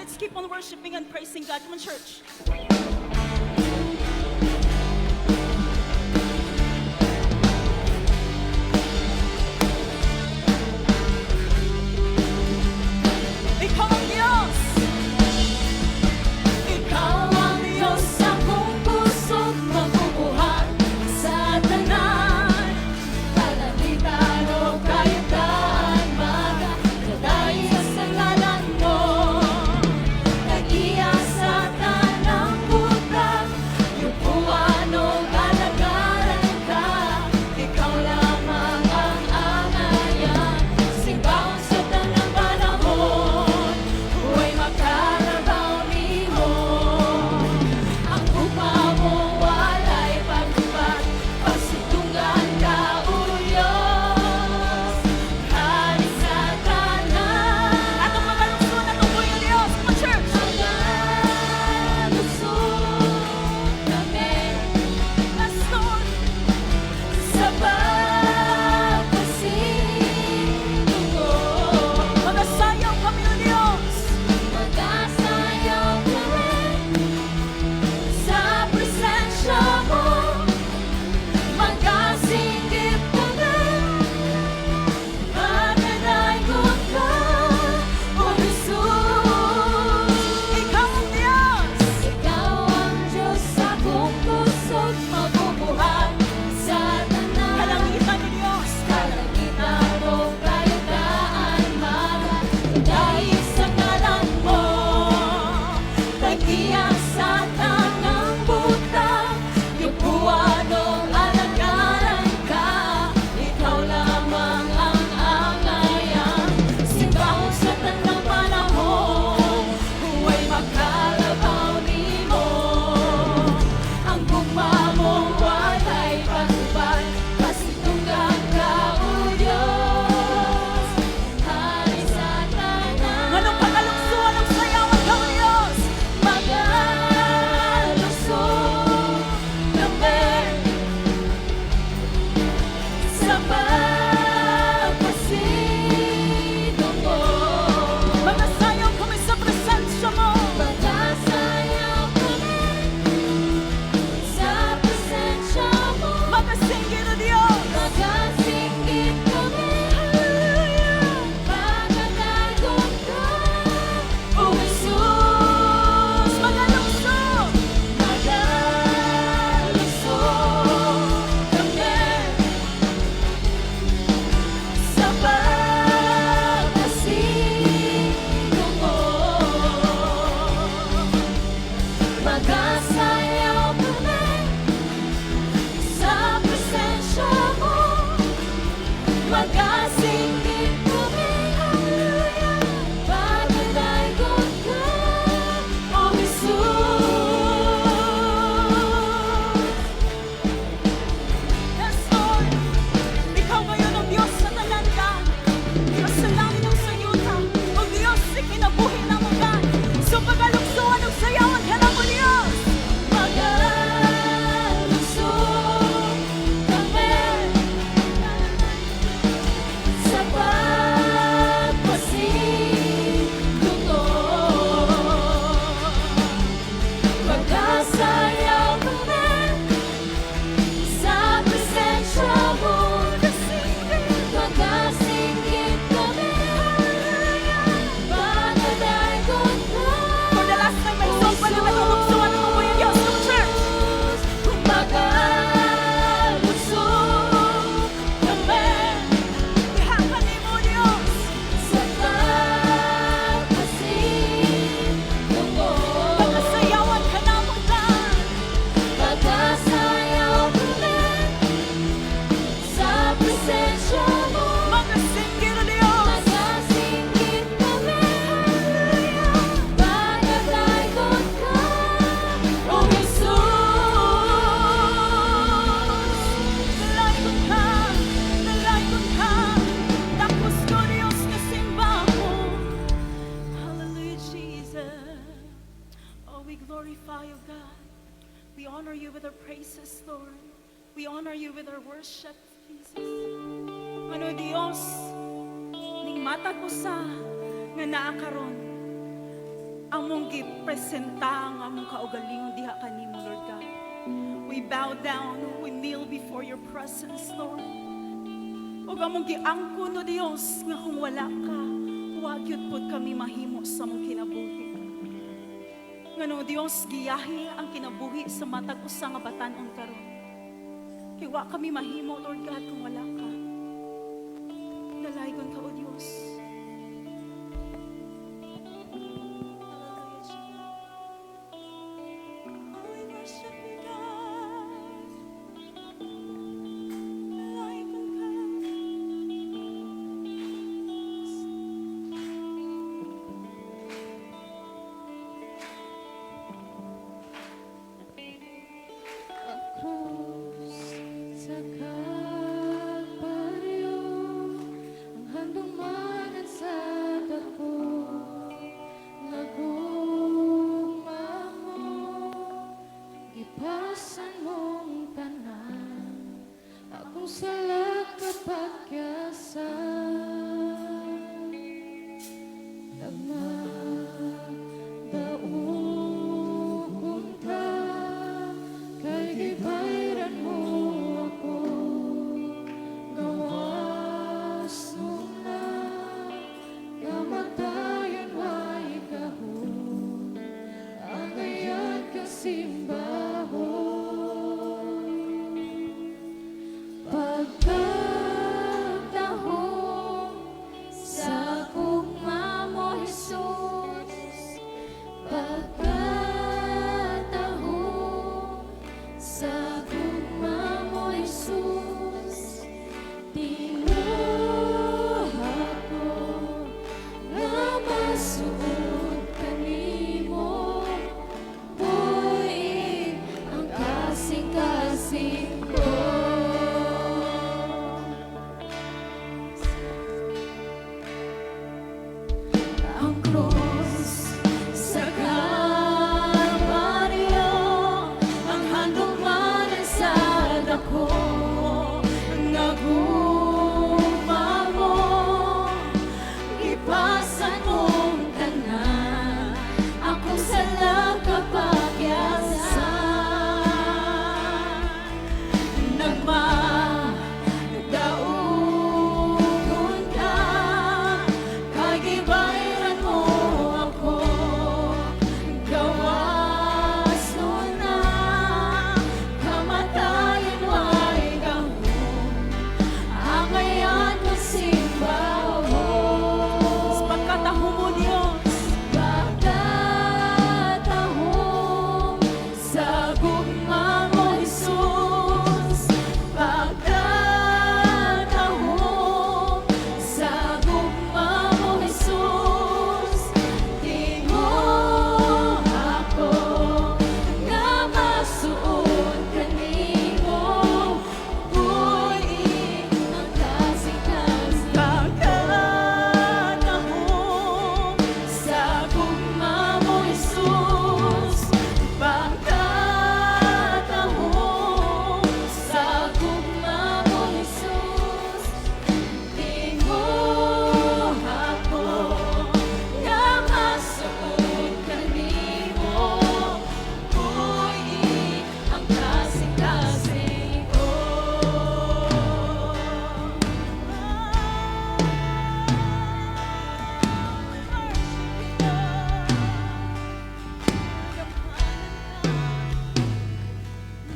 Let's keep on worshiping and praising God. Come on, church. Ikaw ang Diyos! Ikaw ang Diyos sa akong kusog, mabubuhat sa tanan. Kalangitan o kayutaan, magadayeg sa ngalan mo. Tag-iya sa tanang butang, yukuan o alagaran ka. Ikaw lamang ang angayan, simbahon sa tanang panahon. Huwa'y makalabaw nimo. Ang gugma mo walay paghubat, pasudtungan ka, O Diyos, Hari sa tanan. Atong pagalukson atong buhi, Diyos. Come on, church. Magalukso kami. Yes, Lord. Sa pagpasidungog. Magasayaw kami, O Diyos. Magasayaw kami sa presensya mo. Magasinggit kami. Magadaygon ka, O Jesus. Ikaw ang Diyos. Ikaw ang Diyos sa akong kusog, mabubuhat sa tanan. Kalangitan ni Diyos. Kalangitan o kayutaan, magadayeg sa ngalan mo. Tag-iya sa tanang butang, yukuan o alagaran ka. Ikaw lamang ang angayan, simbahon sa tanang panahon. Huwa'y makalabaw nimo. Ang gugma mo walay paghubat, pasudtungan ka, O Diyos, Hari sa tanan. Nganong pagaluksuan ang sayawan ka, O Diyos? Magalukso kami sa pagpasidungog. Magasayaw kami sa presensya mo. Magasayaw kami sa presensya mo. Magasinggit, O Diyos. Magasinggit kami. Hallelujah. Magadaygon ka, O Jesus. Magalukso. Magalukso kami sa pagpasidungog. Magasayaw kami sa presensya mo. Magasinggit kami. Hallelujah. Magadaygon ka, O Jesus. Yes, Lord. Ikaw ngayon ang Diyos sa tanan ka. Diyos sa langit ug sa yuta. O Diyos, sa kinabuhi namo, God. So pagaluksuan og sayawan ka namo, Diyos. Magalukso kami sa pagpasidungog. Magasayaw kami sa presensya mo. Magasinggit kami. Magadaygon ka. For the last time, may song pa naman luksuan ng mga Diyos. Come, church. Magalukso kami. Diha kanimo, Diyos. Sa pagpasidungog. Pagasayawan ka namo, God. Magasayaw kami sa presensya mo. Magasinggit, O Diyos. Magasinggit kami. Magadaygon ka, O Jesus. Dalaygon ka, dalaygon ka. Dakos ko, Diyos, nga simbahon. Hallelujah, Jesus. Oh, we glorify you, God. We honor you with our praises, Lord. We honor you with our worship, Jesus. Ano, Diyos, ning matag usa nga naa karon. Among gipresenta ang among kaugalingon diha kanimo, Lord God. We bow down, we kneel before your presence, Lord. Ug among giangkon, o Dios, nga kung wala ka, wa gyud pud kami mahimo sa among kinabuhi. Ngano, Dios, giyahi ang kinabuhi sa matag usa nga batan-on karon. Kay wa kami mahimo, Lord God, kung wala ka. Dalaygon ka, O Dios. Hallelujah, Jesus. Oh, we worship you, God. Dalaygon ka. Ang krus sa Kalbaryo, ang handumanan sa dako nga gugma mo. Gipasan mong tanan akong sala kapagyasan. Nagmadaugon ka kay gibayran mo ako. Gawas na kamatayon way gahom, angayan ka simbahon. Pagkatahom sa gugma mo, Jesus. Pagkatahom sa gugma mo, Jesus. Tinguha ko nga masuod kanimo. Buy-i ang kasing-kasing ko. Ang krus sa Kalbaryo, ang handumanan sa dako nga gugma mo. Gipasan mong tanan akong sala kapagyasan. Nagmadaugon ka kay gibayran mo ako. Gawas na kamatayon way gahom, angayan ka simbahon. Sa pagkatahom mo, Diyos. Pagkatahom sa gugma mo, Jesus. Pagkatahom sa gugma mo, Jesus. Tinguha ko nga masuod kanimo. Buy-i ang kasing-kasing. Pagkatahom sa gugma mo, Jesus. Pagkatahom sa gugma mo, Jesus. Tinguha ko nga masuod kanimo. Buy-i ang kasing-kasing ko.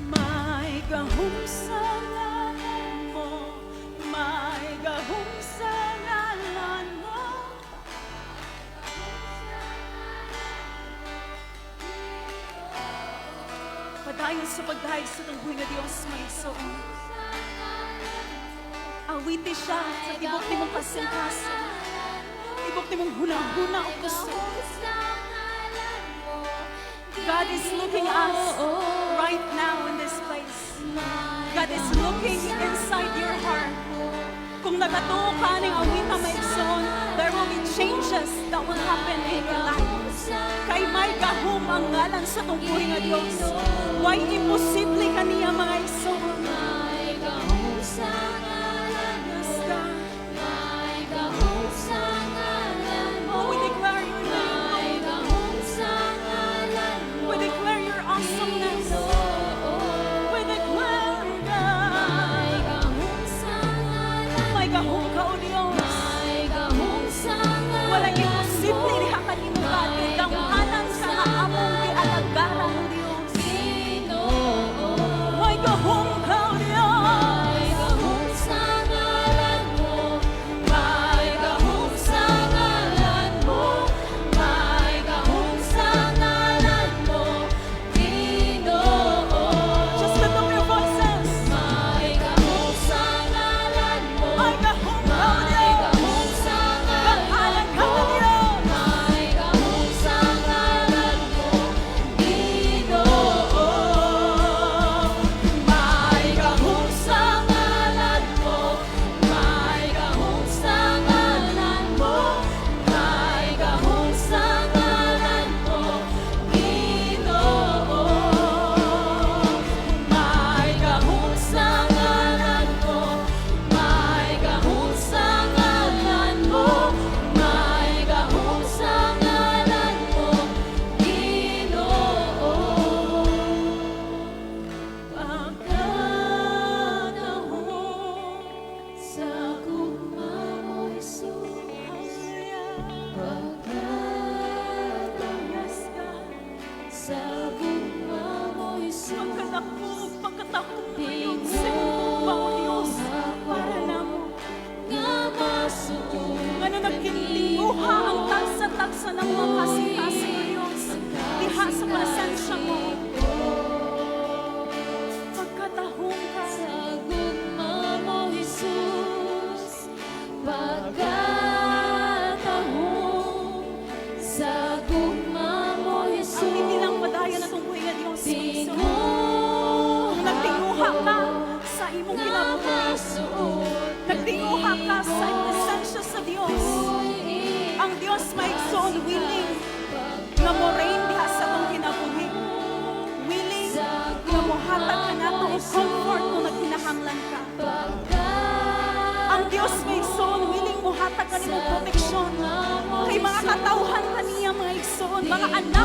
May gahom sa ngalan mo, may gahom sa ngalan mo. Padayon sa pagdahig sa tunghoy nga Dios, mga igsoon. Awiti siya sa tibok nimong kasing-kasing. Tibok nimong huna-huna o kusog. God is looking us right now in this place. God is looking inside your heart. Kung nagatuo ka ning awita, mga igsoon, there will be changes that will happen in your life. Kay may gahom ang ngalan sa tungkuhi nga Dios. Way imposible kaniya, mga igsoon. May gahom sa ngalan mo. Yes, God. May gahom sa ngalan mo. Oh, we declare your name, May Lord. gahom sa Mga anak.